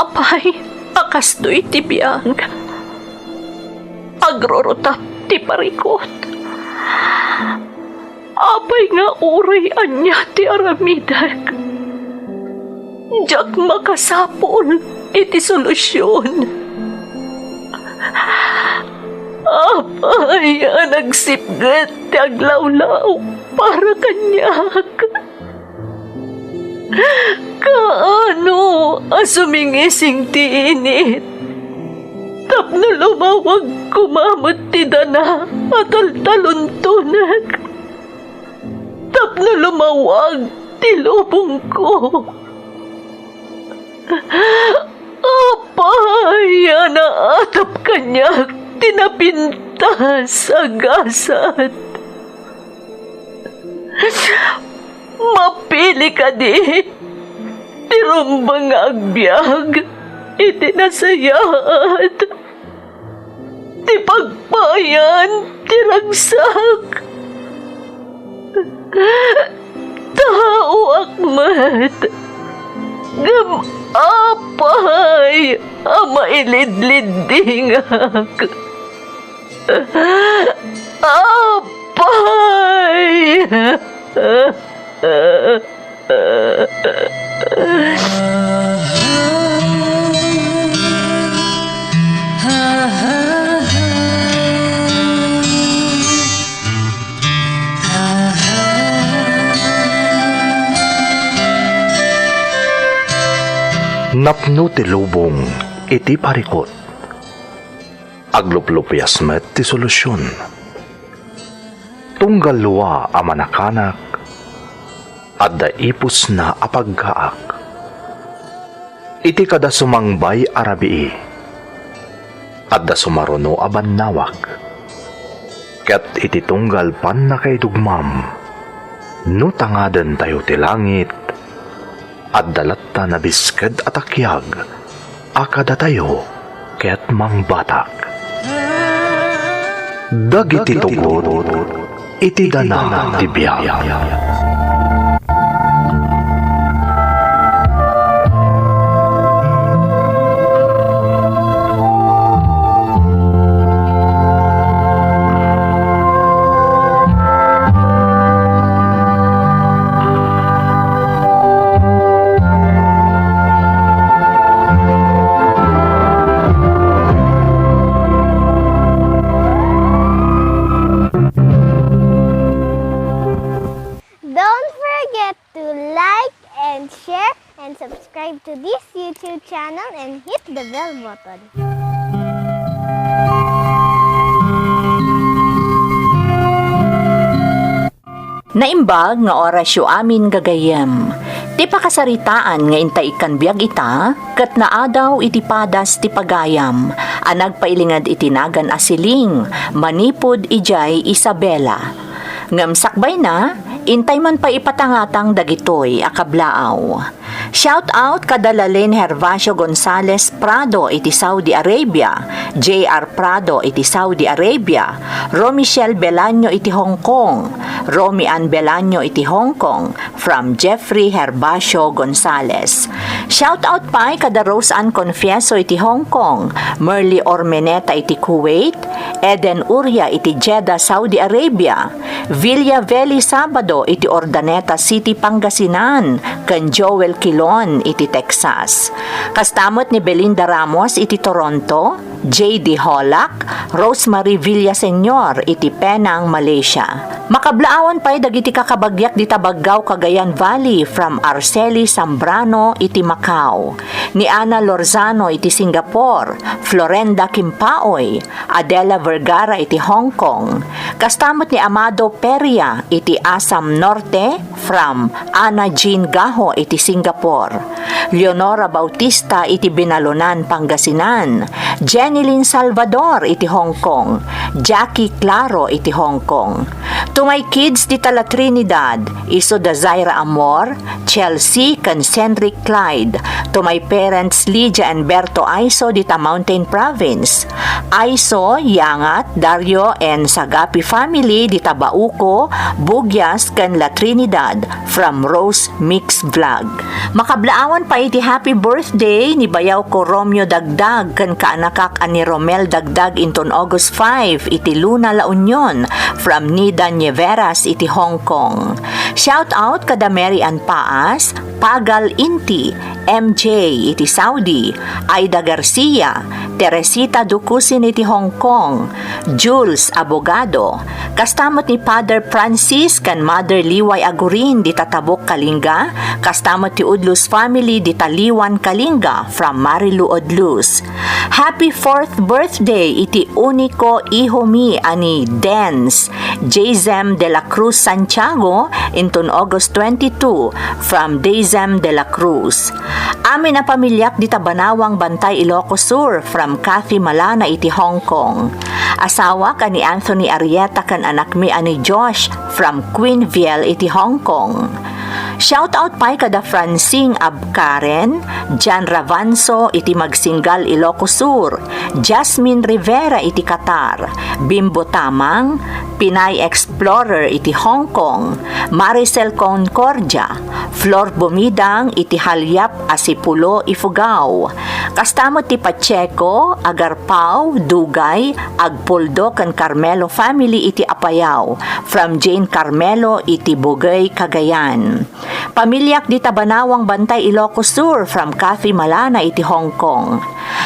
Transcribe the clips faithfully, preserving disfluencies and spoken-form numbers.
Apay, a kastoy ti biag. Agrurutap ti parikut. Apay nga uray ania ti aramidek, diak makasapul iti solusion. Apay a nagsipget ti aglawlaw para kaniak. Kaano a sumingising ti init tapno lumawag koma met ti dana a taltaluntonek, tapno lumawag ti lubongko. Apay a naatap kaniak ti napintas a gasat. Mapili kadi ti rumbeng nga agbiag iti nasayaat ti pagpayan ti ragsak. Taoak met, ngem apay a mailidliddingak. Apay! Napno ti lubong iti parikut. Agluplupias met ti solusion. Tunggal lua a manakanak, adda ipusna a paggaak. Iti kada sumangbay a rabii, adda sumaruno a bannawag. Ket iti tunggal pannakaidugmam, no tangadentayo ti langit, adda latta nabisked a takiag a kadatayo ket mangbatak. Dagiti tugot iti dana ti biag. Don't forget to like and share and subscribe to this YouTube channel and hit the bell button. Naimbag nga orasyo amin gagayyem. Ti pakasaritaan nga intay ikkan biag ita, ket naadaw iti padas ti pagayam a nagpailinged iti nagan a siling manipud idiay Isabela. Ngem sakbayna, intay man pay ipatangatang dagitoy a kablaaw. Shout out kada Lalen Herbacio Gonzalez Prado iti Saudi Arabia, J R Prado iti Saudi Arabia, Romichelle Belaño iti Hong Kong, Romy Ann Belaño iti Hong Kong, from Jeffrey Herbacio Gonzalez. Shout out pay kada Rose Ann Confieso iti Hong Kong, Merly Ormeneta iti Kuwait, Eden Uria iti Jeddah, Saudi Arabia, Villa Veli Sabado iti Urdaneta City, Pangasinan, ken Joel Quilon iti Texas. Kasta met ni Belinda Ramos iti Toronto, J D Holak, Rosemary Villaseñor iti Penang, Malaysia. Makablaawan pay dagiti kakabagiak dita Baggao, Cagayan Valley, from Arceli Zambrano iti Macau, ni Ana Lorzano iti Singapore, Florenda Kimpaoy, Adela Vergara iti Hong Kong, kasta met ni Amado Peria iti Assam Norte, from Ana Jean Gaho iti Singapore, Leonora Bautista iti Binalonan, Pangasinan, Jenilyn Salvador iti Hong Kong, Jackie Claro iti Hong Kong. To my kids dita La Trinidad, isu da Zaira Amor, Chelsea ken Cendric Clyde. To my parents Lydia and Berto Aiso dita Mountain Province. Aiso, Yangat, Dario and Sagapi family dita Bauco, Bugias ken La Trinidad. From Rose Mix Vlog. Makablaawan pay iti happy birthday ni bayawko Romeo Dagdag ken kaanakak a ni Romel Dagdag inton August five iti Luna, La Union, from Nida Nieveras iti Hong Kong. Shout out kada Mary Ann Paas, Pagal Inti, M J iti Saudi, Aida Garcia, Teresita Dukusin iti Hong Kong, Jules Abogado, kasta met ni Father Francis ken Mother Liway Agurin dita Tabuk, Kalinga, kasta met ti Udlus family dita Liwan, Kalinga, from Marilu Udlus. Happy fourth birthday iti uniko ihomi a ni Dens, Jason de la Cruz Santiago, inton August twenty-two, from Dayzem de la Cruz. Amin a pamiliak dita Banawang Bantay, Ilocos Sur, from Kathy Malana iti Hong Kong. Asawak a ni Anthony Arrieta ken anakmi a ni Josh from Queenville iti Hong Kong. Shout out pay kada Francine Abkaren, Jan Ravanso iti Magsinggal, Ilocos Sur, Jasmine Rivera iti Qatar, Bimbo Tamang, Pinay Explorer iti Hong Kong, Maricel Concordia, Flor Bumidang iti Halyap a Sipulo, Ifugao. Kasta met ti Pacheco, Agarpao, Dugay, Agpuldo ken Carmelo family iti Apayao, from Jane Carmelo iti Bugey, Cagayan. Pamiliak dita Banawang Bantay, Ilocos Sur, from Kathy Malana iti Hong Kong.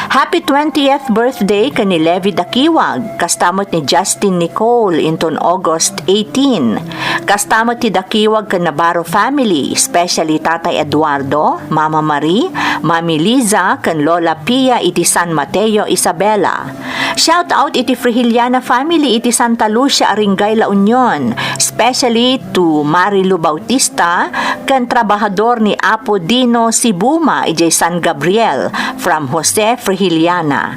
Happy twentieth birthday ken ni Levi Dakiwag, kasta met ni Justin Nicole inton August eighteen. Kasta met ti Dakiwag ken Navarro family, especially Tatay Eduardo, Mama Marie, Mami Liza, ken Lola Pia iti San Mateo, Isabela. Shout out iti Frigiliana family iti Santa Lucia, Aringay, La Union, especially to Marilu Bautista ken trabahador ni Apo Dino Sibuma idiay San Gabriel, from Jose Frigiliana.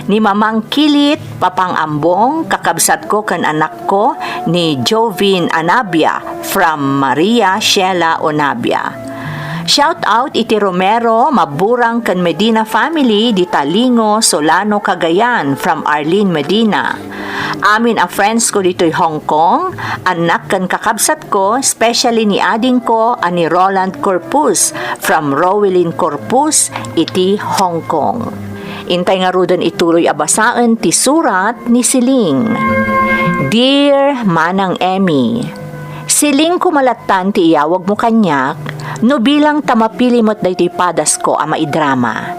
Ni Mamang Kilit, Papang Ambong, kakabsatko ken anakko ni Jovin Anabia, from Maria Sheila Onabia. Shout out iti Romero, Maburang ken Medina family dita Lingo, Solano, Cagayan, from Arlene Medina. Amin a friends ko ditoy Hong Kong, annak ken kakabsatko, especially ni adingko a ni Roland Corpus, from Rowelyn Corpus iti Hong Kong. Intay ngaruden ituloy a basaen ti surat ni Siling. Dear Manang Emmy, Silingko malattan ti iyawagmo kaniak no bilang ta mapili met daytoy padasko a maidrama.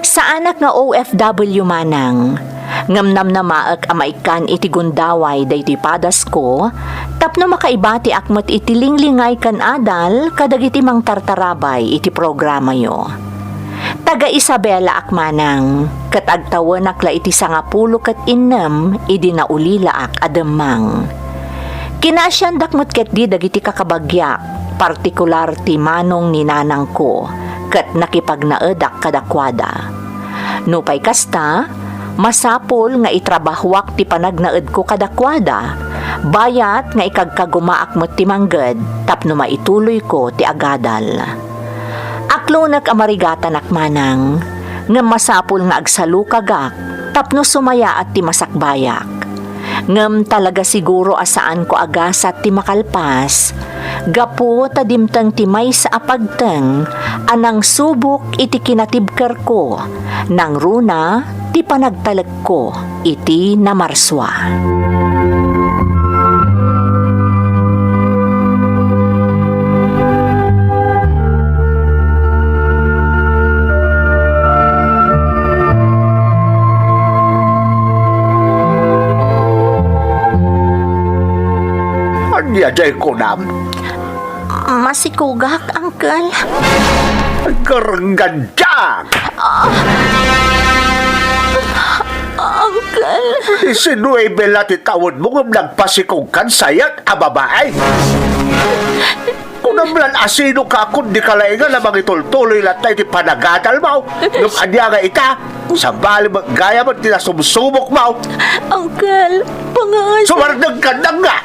Saanak nga O F W, manang, ngem namnamaek a maikkan iti gundaway daytoy padasko tapno makaibatiak met iti linglingay ken adal kadagiti mangtartarabay iti programayo. Taga Isabela ak, manang, ket agtawenak la iti sangapulo ket innem idi naulilaak a demmang. Kinaasiandak met ketdi dagiti kakabagiak, partikular ti manong ni nanangko, ket nakipagnaedak kadakuada. Nupay kasta, masapul nga itrabahuak ti panagnaedko kadakuada, bayat nga ikagkagumaak met ti mangged tapno maituloyko ti agadal. Aklonek a marigatanak, manang, ngem masapul nga agsalukagak tapno sumayaat ti masakbayak. Ngem talaga siguro a saanko a gasat ti makalpas, gapu ta dimteng ti maysa a pagteng a nangsubok iti kinatibkerko, nangruna ti panagtalekko iti namarsua. Ania jay kunam? Masikogak, Uncle. Karngan diak! Ah. Uncle. Isinuebe la ti tawenmo ngem nagpasikogkan sayat a babae? Kunam lan a sino ka kundi kalaingan a mangitultuloy latta iti panagadalmo? Ngem ania nga ita? Sabali met gayam ti nasumsumokmo. Uncle, pangaasa. Sumardengka, dengngeg!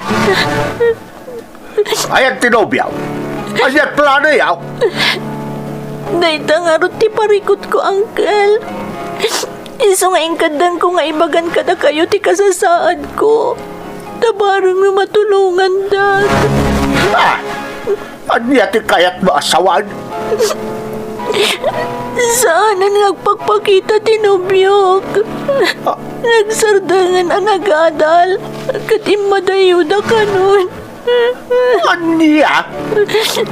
Ayan ti nobiam. Ania ti planoyo? Dayta ngarud ti parikutko, Uncle. Isu nga inkaddanko nga ibagan kadakayo ti kasasaadko. Ta bareng nga matulongandak. Ah! Ania ti kayatmo a sawen? Saanen nga agpakpakita ti nobiok. Ah. Nagsardengen a nagadal, ket immadayuda kanon. Ania?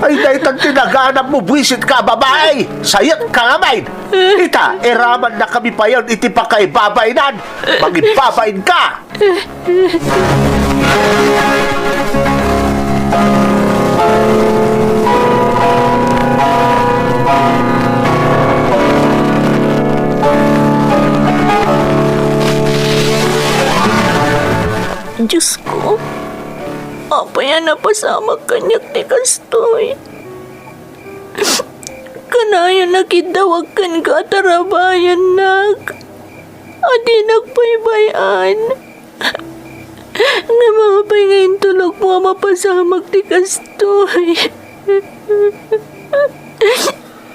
Ay, daytan ti naganabmo, buisit ka a babai! Sayet ka ngamin! Ita, iramannakami payen iti pakaibabainan! Mangibabain ka! Diosko, apay a napasamak kaniak ti kastoy? Kanayon a kiddawag kenka a tarabayannak a dinak baybay-an. Ngem apay nga intulokmo a mapasamak ti kastoy?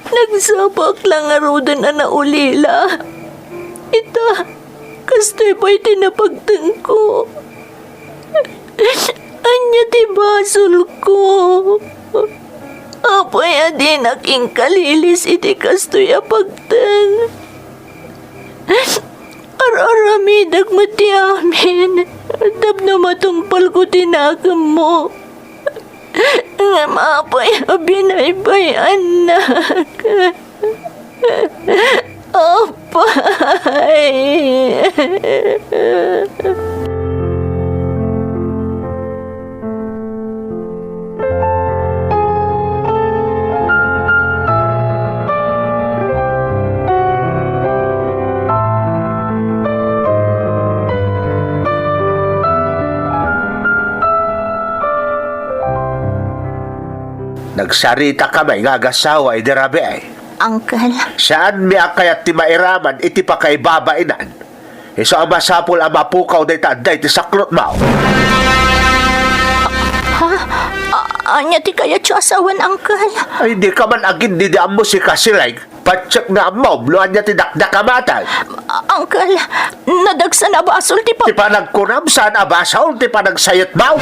Nagsapaak la ngaruden a naulila. Ita, kastoy pay ti napagtengko. Ania ti basolko? Apay a dinak inkalilis iti kastoy a pagteng? Ar-aramidek met ti amin tapno matungpalko ti nakemmo. Ngem apay a binaybay-annak? Apay. Nagsaritakami nga agasawa idi rabii. Uncle. Saanmi a kayat ti mairaman iti pakaibabainan. Isu a masapul a mapukaw dayta adda iti saklotmo. Ha? A-, ania ti kayatyo a sawen, Uncle? Ay, dika man agin idi ammo si Kasileg. Patiek nga ammom no ania ti dakdakamaten. A-, Uncle, nadagsan a basol ti pa- Ti panagkunam, saan a basol ti panagsayetmo.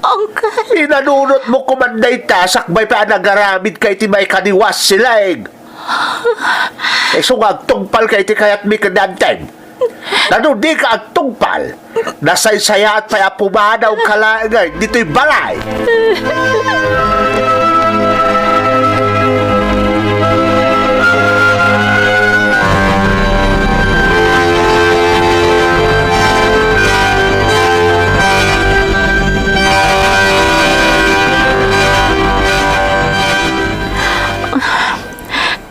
Uncle. Inanunotmo koman dayta sakbay pay a nagaramidka iti maikadiwas, Sileg. Isu nga agtungpalka iti kayatmi ken ni Anten. Nano dika agtungpal, nasaysayaat pay a pumanawka laeng ditoy balay.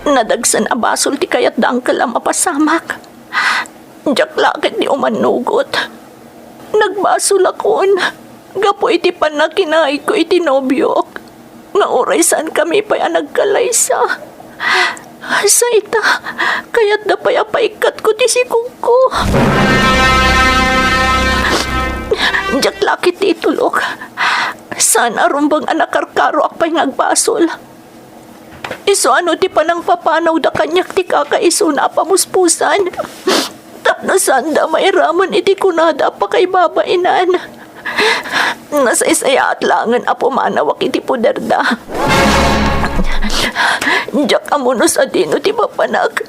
Nadagsan a basol ti kayat da Uncle a mapasamak. Diak la ketdi umannugot. Nagbasolakon gapu iti pannakinaigko iti nobiok nga uray saankami pay a nagkalaysa. Sa ita, kayatda pay a paikkatko ti sikogko. Diak la ketdi itulok. Saan a rumbeng a nakarkaroak pay nga agbasol. Isu a no ti panangpapanawda kaniak ti kakaisuna a pamuspusan, tapno saanda mairaman iti kunada a pakaibabainan. Nasaysayaat laengen a pumanawak iti poderda. Diak ammo no sadino ti mapanak.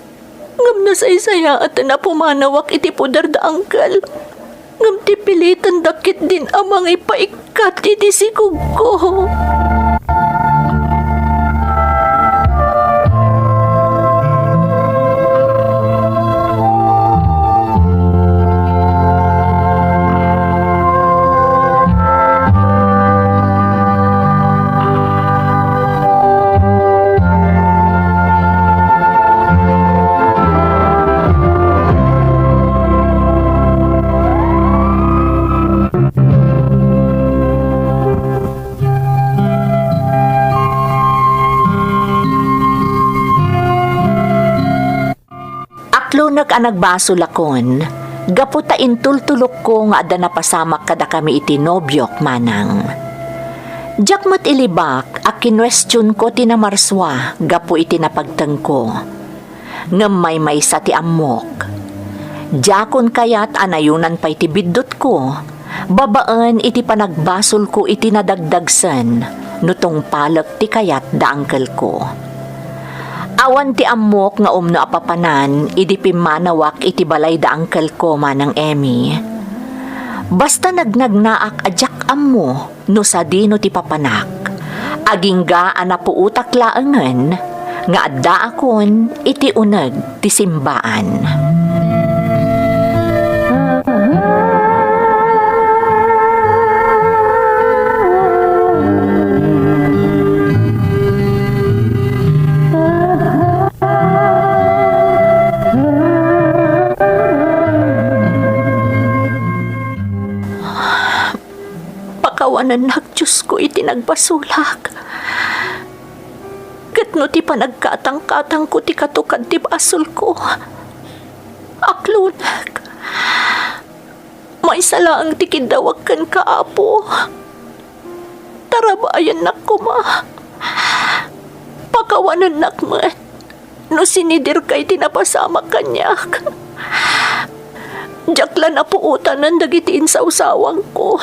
Ngem nasaysayaaten a pumanawak iti poder da Uncle. Ngem ti piliten da ketdin a mangipaikkat iti sikogko. Nag-, a nagbasolakon, gapu ta intultulokko nga adda napasamak kadakami iti nobiok manang. Diak met ilibak a kinuestionko ti namarsua gapu iti napagtengko. Ngem maymaysa ti ammok. Diakon kayat a nayonan pay ti biddutko, babaen iti panagbasolko iti nadagdagsen no tungpalek ti kayat da angkelko. Awan ti ammok nga umno a papanan idi pimmanawak iti balay da angkelko manang Emmy. Basta nagnagnaak a diak ammo no sadino ti papanak. Agingga a napuotak laengen nga addaakon iti uneg ti simbaan. Pakawanennak, Diosko, iti nagbasolak. Ket no ti panagkatangkatangko ti katukad ti basolko, aklonek. Maysa laeng ti kiddawak kenka, Apo. Tarabayennak koma. Pakawanennak met no sinidirka iti napasamak kaniak. Diak la napuotanan dagiti insawsawangko,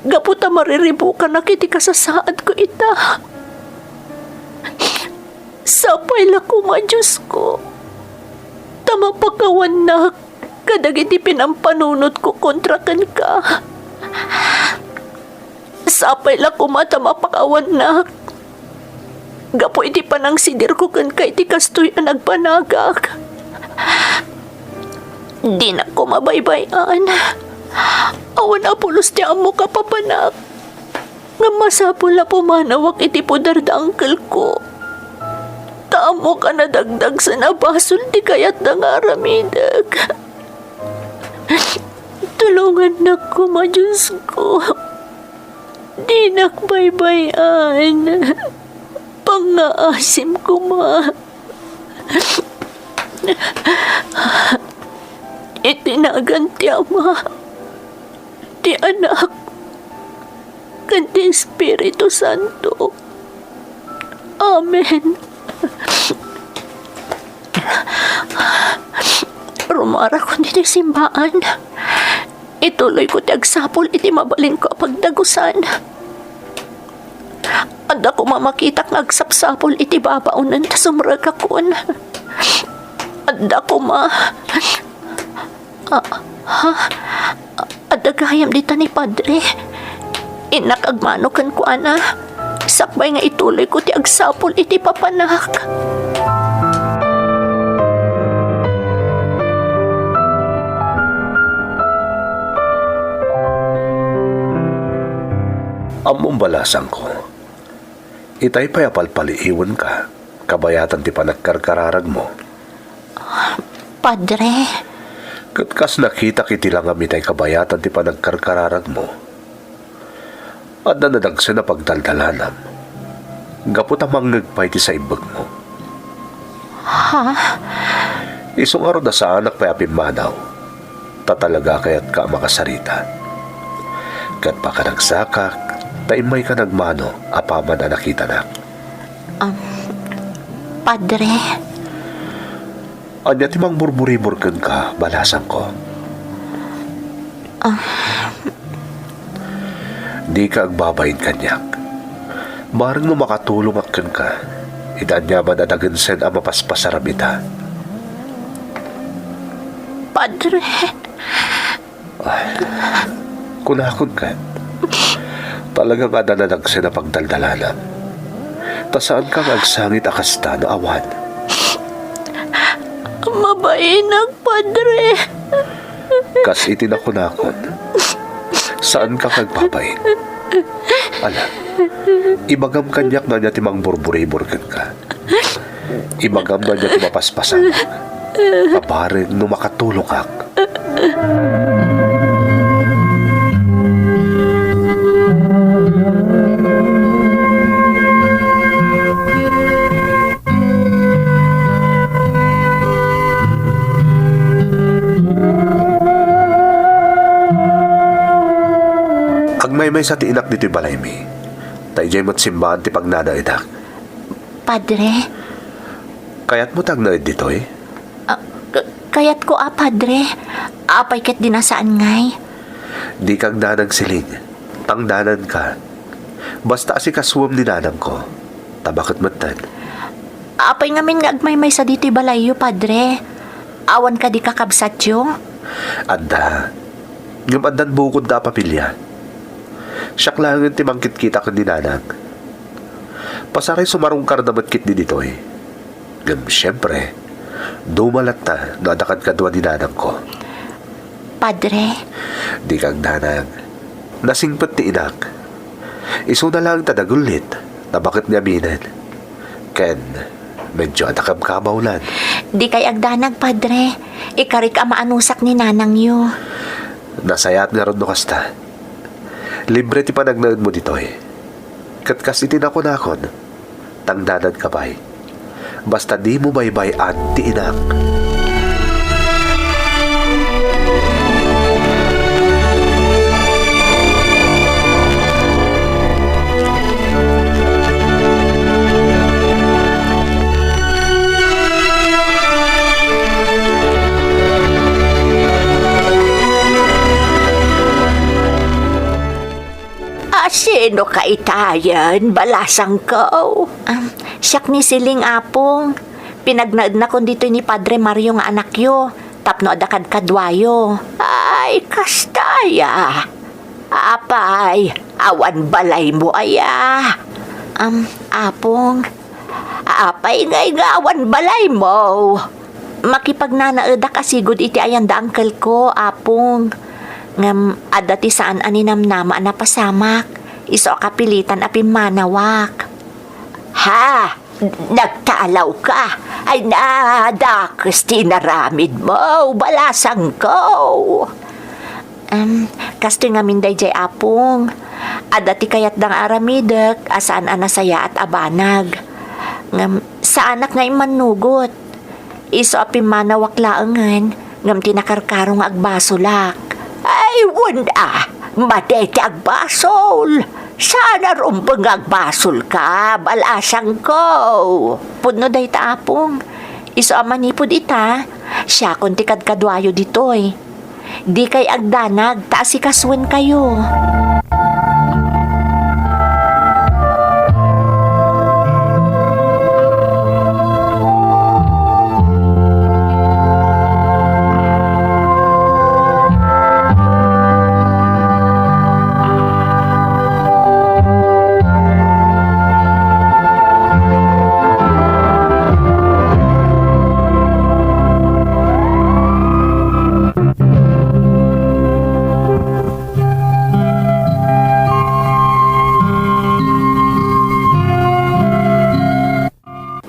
gapu ta mariribukanak iti kasasaadko ita. Sapay la koma, Diosko, ta mapakawannak kadagiti pinampanunotko kontra kenka. Sapay la koma ta mapakawannak gapu iti panangsidirko kenka iti kastoy a nagbanagak. Dinak koma baybay-an. Awan a pulos ti ammok a papanak. Ngem masapul a pumanawak iti poder da angkelko. Ta ammok a nadagdagsen a basol ti kayatda nga aramidek. Tulongannak koma, Diosko. Dinak baybay-an. Pangngaasim koma. Iti nagan ti Ama, ti Anak, ken ti Espiritu Santo. Amen. Rumarakon iti simbaan. Ituloyko ti agsapul iti mabalinko a pagdagusan. Adda koma makitak nga agsapsapul iti babaonen ta sumrekakon. Adda koma. Ah, ha? Adda gayam dita ni Padre. Innak agmano kenkuana. Sakbay nga ituloyko ti agsapul iti papanak. Ammom, balasangko, itay pay a palpaliiwenka, kabayatan ti panagkarkararagmo. Padre. Ket kas nakitak iti langam itay kabayatan ti panagkarkararagmo, adda nadagsen a pagdaldalanam, gapu ta mangngeg pay ti saibbegmo. Ha? Isu ngarud a saanak pay a pimmanaw, ta talaga kayatka a makasarita. Ket pakanagsakak ta immayka nagmano apaman a nakitanak. Um, Padre? Ania ti mangburburibur kenka, balasangko? Ah. Dika agbabain kaniak. Bareng no makatulongak kenka, iti aniaman a dagensen a mapaspasaram ita. Padre. Ay, kunakon ket, talaga nga adda nadagsen a pagdaldalanam. Ta saanka nga agsangit a kasta no awan. Mabainak, Padre. Kas iti nakunakon, saanka nga agbabain. Ala, ibagam kaniak no ania ti mangburburibur kenka. Ibagam no ania ti mapaspasamak. Bareng no makatulongak. Maysa ti inak ditoy balaymi. Ta idiay met simbahan ti pagnanaedak. Padre? Kayatmo ti agnaed ditoy? Ah, k-, kayatko a, Padre. Apay ket di nasaannay? Dika agdanag, siling. Tangdananka. Basta asikasuem ni nanangko. Ta baket metten. Apay ngamin nga agmaymaysa ditoy balayyo, Padre? Awan kadi kakabsatyo? Adda. Ngem addan bukodda a pamilya. Siak laengen ti mangkitkita ken ni nanang. Pasaray sumarungkarda met ketdi ditoy. Ngem siempre, duma latta no adda kadkadua ni nanangko. Padre? Dika agdanag. Nasingpet ti inak. Isuna laeng ta dagullit, ta baket ni aminen. Ken, medyo adda kabkabawlan. Dikay agdanag, Padre. Ikarik a maanusak ni nanangyo. Nasayaat ngarud no kasta. Libre ti panagnaedmo ditoy. Ket kas iti nakunakon, tangdananka pay. Basta dimo baybay-an ti inak. A, sino ka itayen, balasangko? Ah, siak ni Siling, Apong. Pinagnaednakon ditoy ni Padre Mario nga anakyo, tapno adda kadkaduayo. Ay, kasta aya. Apay, awan balaymo aya? Am, Apong, apay ngay nga awan balaymo? Makipagnanaedak a sigud iti ayan da uncle ko, Apong. Ngem adda ti saan a ninamnama a napasamak, isu a kapilitan a pimmanawak. Ha? Nagtalawka? Ay, nadakes ti inaramidmo, balasangko. Em, kastoy ngamin daydiay, Apong. Adda ti kayatda nga aramidek a saan a nasayaat a banag. Ngem, saanak nga immannugot. Isu a pimmanawak laengen, ngem ti nakarkaro nga agbasolak. Ay, wen a, madi ti agbasol. Saan a rumbeng nga agbasolka, balasangko. Pudno dayta, Apong. Isu a manipud ita, siakon ti kadkaduayo ditoy. Dikay agdanag ta asikasoenkayo.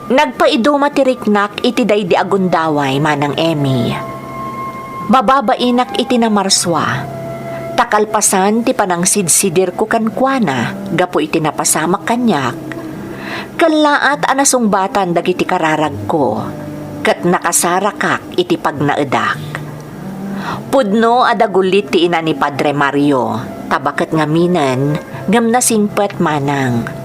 Nagpaiduma ti riknak iti daydi a gundaway, Manang Emmy. Mababainak iti namarsua, ta kalpasan ti panangsidsidirko kenkuana gapu iti napasamak kaniak, kellaat a nasungbatan dagiti kararagko, ket nakasarakak iti pagnaedak. Pudno a dagullit ti ina ni Padre Mario, ta baket ngaminen, ngem nasingpet manang.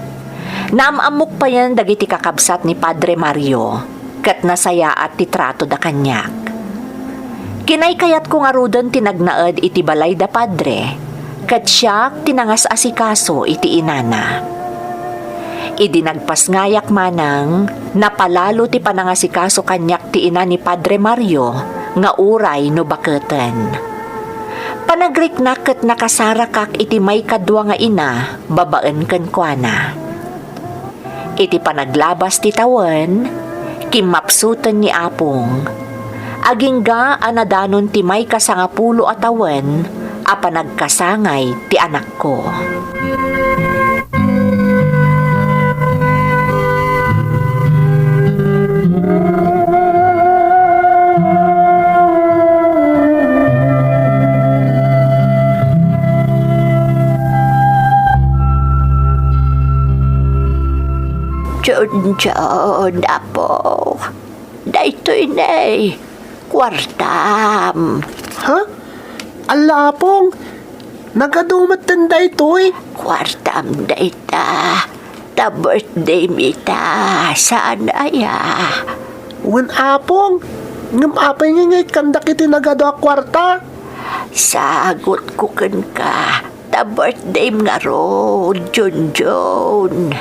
Naam-ammok payen dagiti kakabsat ni Padre Mario, ket nasayaat ti tratoda kaniak. Kinaykayatko ngaruden ti nagnaed iti balay da Padre, ket siak ti nangas-asikaso iti inana. Idi nagpasngayak manang, napalalo ti panangasikaso kaniak ti ina ni Padre Mario nga uray no baketen. Panagriknak ket nakasarakak iti maikadua nga ina babaen kenkuana. Iti panaglabas ti tawen, kimmapsuten ni Apong. Agingga a nadanon ti maikasangapulo a tawen a panagkasangay ti anakko. Junjun, apo. Daytoy ne, kuartam. Ha? Alla, Apong, Nagadu metten daytoy? Kuartam dayta. Ta birthday mi ita, saan aya? Wen, Apong, ngem apay nga ingaykanda iti nagadu a kuarta? Sagutko kenka, ta birthday mi ngarud, Junjun.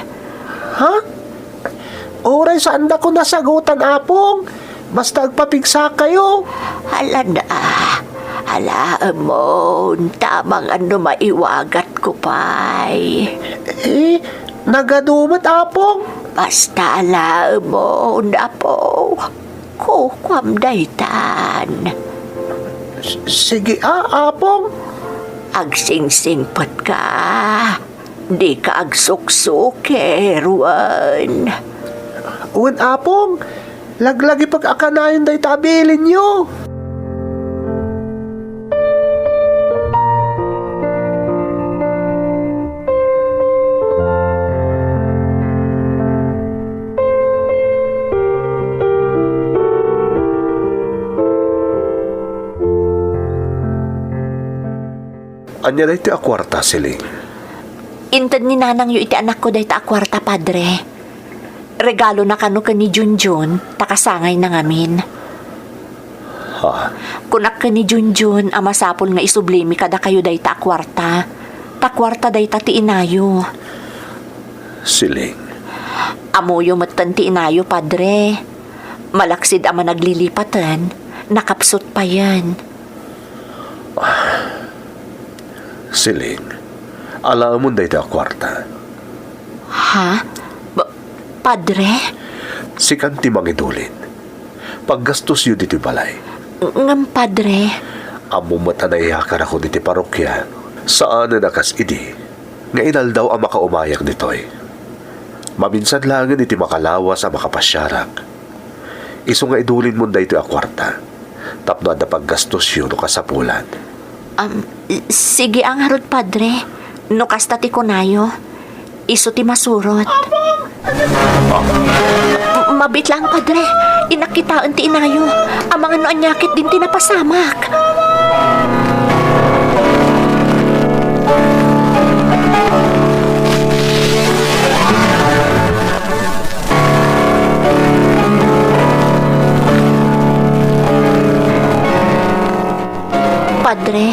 Ha? Uray saandakon a sagutan, Apong. Basta agpapigsakayo. Alana, alaemon, ta amangan no maiwagatko pay. Eh, nagadu met, Apong. Basta alaemon, Apo. Kukuam daytan. S-, sige, a, Apong. Agsingsingpetka. Dika agsuksuker, wen. Wen, Apong, laglagipek a kanayon dayta a bilinyo. Ania daytoy a kuarta, Siling? Inted ni nanangyo iti anakko dayta a kuarta, Padre. Regalona kano ken ni Junjun, ta kasangayna ngamin. Ha? Kunak ken ni Junjun a masapul nga isublimi kadakayo dayta a kuarta, ta kuarta dayta ti inayo. Siling. Ammoyo metten ti inayo, Padre. Malaksid a managlilipaten, nakapsut payen. Siling, alaemon dayta a kuarta. Ha? Pa-, Padre? Sikan ti mangidulin. Paggastosyo ditoy balay. Ngem, Padre? Ammom met a naiyakarakon iti parokia. Saanen a kas idi nga inaldaw a makaumayak ditoy. Maminsan laengen iti makalawas a makapasiarak. Isu nga idulinmon daytoy a kuarta tapno adda paggastosyo no kasapulan. Am, sige a ngarud, Padre, no kasta ti kunayo. Isu ti masurot. M-, mabiit laeng, Padre. Innak kitaen ti inayo. Amangan no ania ketdin ti napasamak. Padre,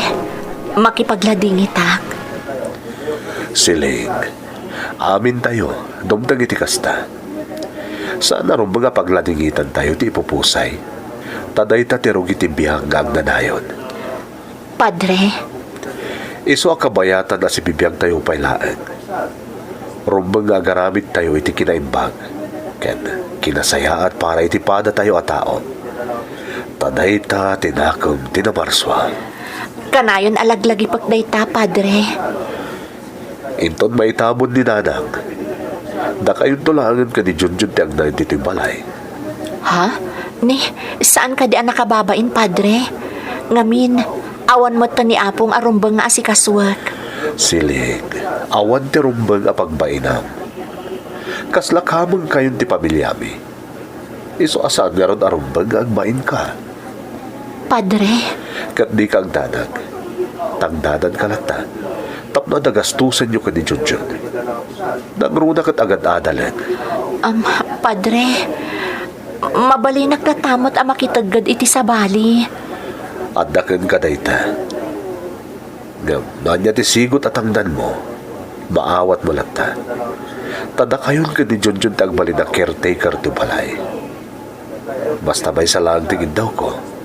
makipagladingitak. Siling, amintayo, dumteng iti kasta. Saan a rumbeng a pagladingitantayo ti ipupusay. Ta dayta ti rugi ti biag nga agnanayon. Padre. Isu a kabayatan a sibibiagtayo pay laeng. Rumbeng nga agaramidtayo iti kinaimbag ken kinasayaat para iti padatayo a tao. Ta dayta ti nakem ti namarsua. Kanayon a laglagipek dayta, Padre. Inton maitabon ni Nanang, dakayonto laengen ken ni Junjun ti agnaed ditoy balay. Ha? Ni, saan kadi a nakababain, Padre? Ngamin, awan met ni Apong a rumbeng nga asikasuek. Siling, awan ti rumbeng a pagbainam. Kasla kamengkayon ti pamiliami. Isu a saan ngarud a rumbeng nga agbainka. Padre. Ket dika agdanag. Tangdananka latta. Tapno adda gastosenyo ken ni Junjun. Nangruna ket agad-adalen. Am, Padre, mabalinak latta met a makitegged iti sabali. Adda kenka dayta. Ngem no ania ti sigut a tangdanmo, maawatmo latta. Ta dakayon ken ni Junjun ti agbalin a caretaker ti balay. Basta maysa laeng ti iddawko.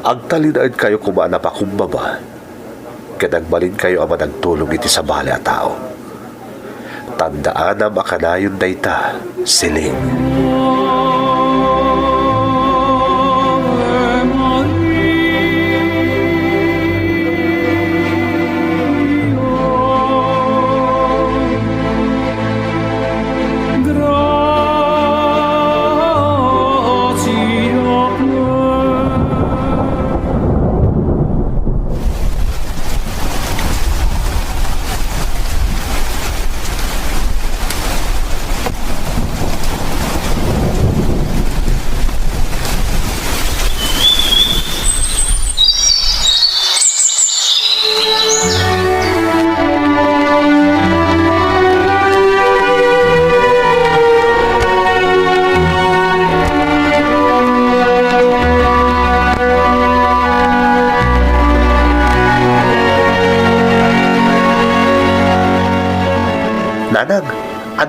Agtalinaedkayo koma a napakumbaba, ket agbalinkayo a managtulong iti sabali a tao. Tandaanam a kanayon dayta, Siling.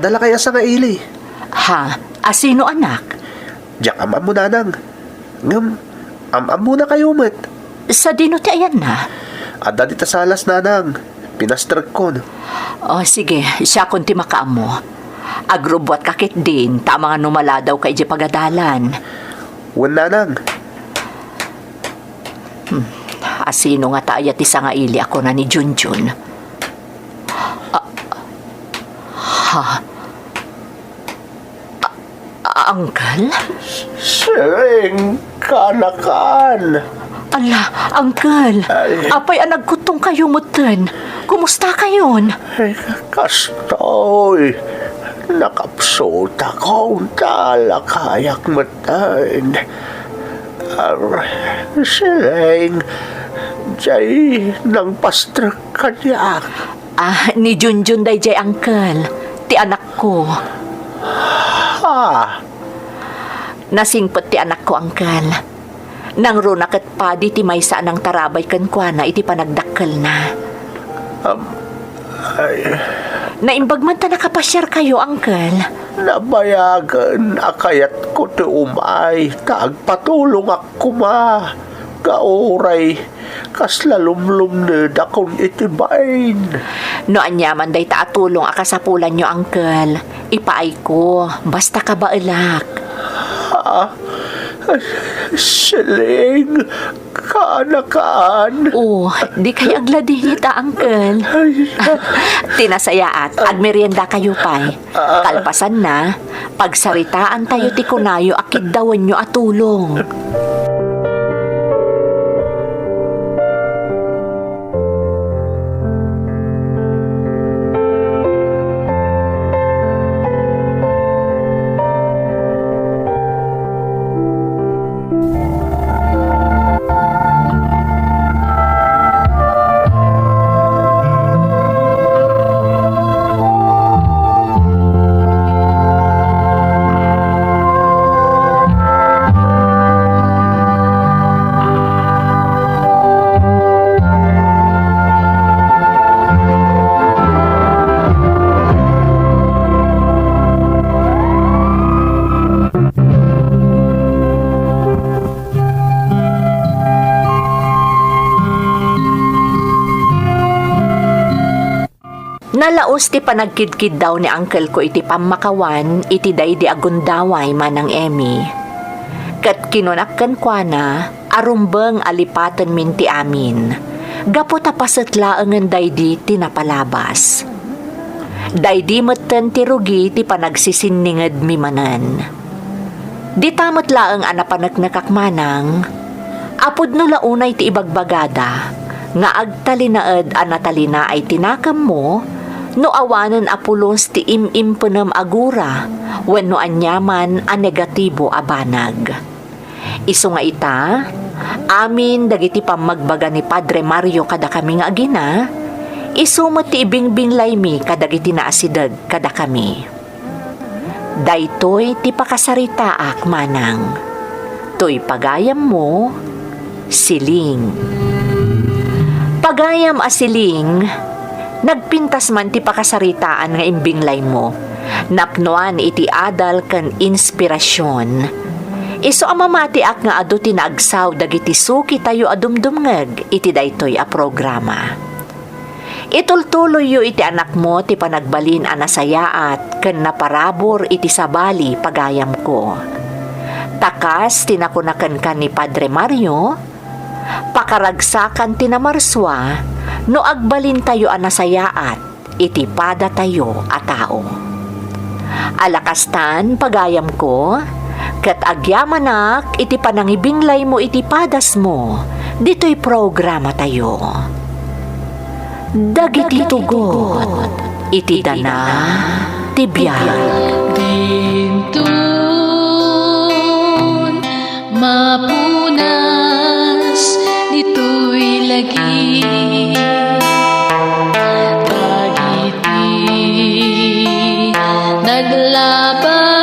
Adda lakay a sangaili. Ha? Asino, anak? Diak am-ammo, nanang. Ngem, am-ammonakayo met. Sadino ti ayanna? Adda dita salas, nanang. Pinastrekkon. O, sige, siakon ti makaammo. Agrubbuatka ketdin, ta amangan no maladawka idiay pagadalan. Wen, nanang. Hmm, asino ngata aya ti sangaili a kuna ni Junjun? Ah, ha? A-, Uncle? Siring, kaanakan. Ala, Uncle. Ay. Apay a nagkuttongkayo metten? Kumustakayon? Ay, kastoy. Nakapsutakon ta lakayak metten. Ar, siring, diay nangpastrek kaniak. Ah, ni Junjun daydiay, Uncle. Ti anakko. Ha? Nasingpet ti anakko, Uncle. Nangruna ket padi ti maysa a nangtarabay kenkuana iti panagdakkelna. Am, ay. Naimbag man ta nakapasiarkayo, Uncle. Nabayagen a kayatko ti umay ta agpatulongak koma. Nga uray kasla lumlumnedakon iti bain. No aniaman dayta a tulong a kasapulanyo, Uncle, ipaayko, basta kabaelak. Ha? Siling, kaanakan? Oh, dikay agladingit a, Uncle. Ay. Ti nasayaat, agmeriendakayo pay. Ah. Kalpasanna, pagsaritaantayo ti kunayo a kiddawenyo a tulong. Nalaus ti panagkidkiddaw ni uncle ko iti pammakawan iti daydi a gundaway, Manang Emmy. Ket kinunak kenkuana a rumbeng a lipatenmin ti amin, gapu ta paset laengen daydi ti napalabas. Daydi metten ti rugi ti panagsisinningedmi manen. Dita met laeng a napaneknekak manang, a pudno la unay ti ibagbagada nga agtalinaed a natalinaay ti nakemmo no awanen a pulos ti im-impenem a gura wenno aniaman a negatibo a banag. Isu nga ita, amin dagiti pammagbaga ni Padre Mario kadakami nga agina, isu met ti ibingbinglaymi kadagiti naasideg kadakami. Daytoy ti pakasaritaak manang. Toy pagayammo, Siling. Pagayam a Siling, nagpintas man ti pakasaritaan nga imbinglaymo. Napnoan iti adal ken inspirasion. Isu a mamatiak nga adu ti naagsaw dagiti sukitayo a dumdumngeg iti daytoy a programa. Itultuloyyo iti anakmo ti panagbalin a nasayaat ken naparabur iti sabali, pagayamko. Ta kas ti nakuna kenka ni Padre Mario, pakaragsakan ti namarsua no agbalintayo a nasayaat iti padatayo a tao. Ala kastan, pagayamko, ket agyamanak iti panangibinglaymo iti padasmo ditoy programatayo. Dagiti tugot iti dana ti biag. Dinton mapunas ditoy lagi. Dagiti naglaba